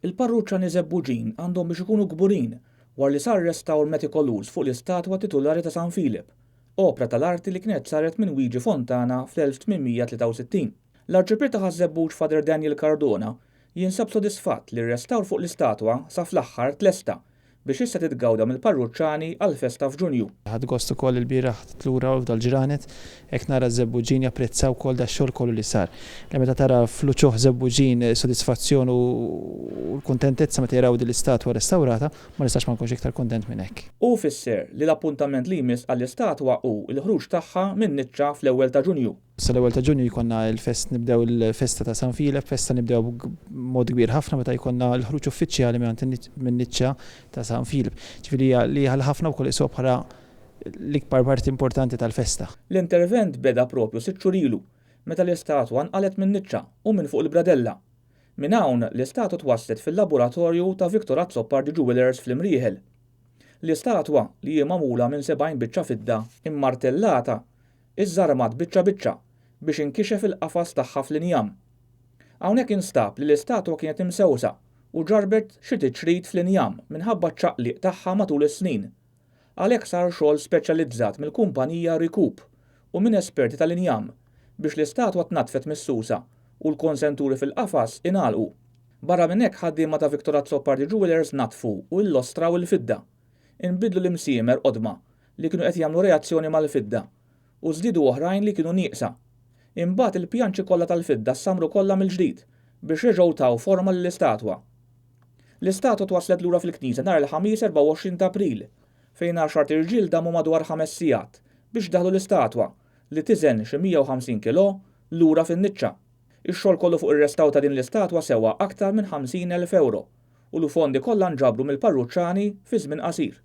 Il-parruċċani Żebbuġin għandhom biex ikunu kburin wara li sar restawr metikoluż fuq l-istatwa titulari ta' San Filep, opra tal-arti li kienet saret minn Wiġi Fontana fl-1863. L-Arċipriet ta' Ħaż-Żebbuġ Father Daniel Cardona jinsab sodisfatt li r-restawr fuq l-istatwa sa fl-aħħar tlesta biex issa titgawda mill-parruċċani għall-festa f'Ġunju. Ħadt gost ukoll ilbieraħ lura u f'dal-ġranet hekk nara ż-Żebbuġin japprezzaw ukoll dax-xogħol kollu li sar. Li meta tara fl-uċuħ Żebbuġin is-sodisfazzjon u l-kuntentezza meta jaraw din l-istatwa restawrata, ma nistax ma nkunx iktar kuntent minn hekk. Hu fisser li l-appuntament li jmiss għall-istatwa hu l-ħruġ tagħha min-niċċa fl-ewwel ta' Ġunju. Sal-ewwel ta' Ġunju jkollna l-fest nibdew il-festa ta' San Filep, festa nibdew b'mod kbir ħafna meta jkollna l-ħruġ uffiċjali mingħand min-niċċa ta' San Filep. Ġifieri hija li għal ħafna wkoll isuha bħala l-ikbar parti importanti tal-festa. L-intervent beda propju sitt xhur ilu, meta l-istatwa nqalgħet min-niċċa u minn fuq il-bradella. Minn hawn, l-istatwa twasslet fil-laboratorju ta' Victor Azzopardi Jewellers fl-Imrieħel. L-istatwa, li hi magħmula minn 70 biċċa fidda immartellata, Iżżarmat biċċa biċċa biex inkixef il-qafas tagħha fl-injam. Hawnhekk instab li l-istatwa kienet imsewsa u ġarrbet xi tiċrit fl-injam minħabba ċ-ċaqliq tagħha matul is-snin. Għalhekk sar xogħol speċjalizzat mill-kumpanija Recoup u minn esperti tal-injam biex l-istatwa tnaddfet mis-susa u l-konsenturi fil-qafas ingħalqu. Barra minn hekk ħaddiema ta' Victor Azzopardi Jewellers naddfu u illostraw il-fidda. Inbidlu l-imsiemer qodma li kienu qed jagħmlu reazzjoni mal-fidda, u żdiedu oħrajn li kienu nieqsa. Imbagħad il-pjanċi kollha tal-fidda ssammru kollha mill-ġdid biex reġgħu taw forma lill-istatwa. L-istatwa twasslet lura fil-knisja nhar il-Ħamis 24 ta' April, fejn għaxart irġiel damu madwar ħames sigħat biex daħlu l-istatwa, li tiżen xi 150 kilò, lura fin-niċċa. Ix-xogħol kollu fuq ir-restawr ta' din l-istatwa sewa aktar minn 50,000 ewro u l-fondi kollha nġabru mill-parruċċani fi żmien qasir.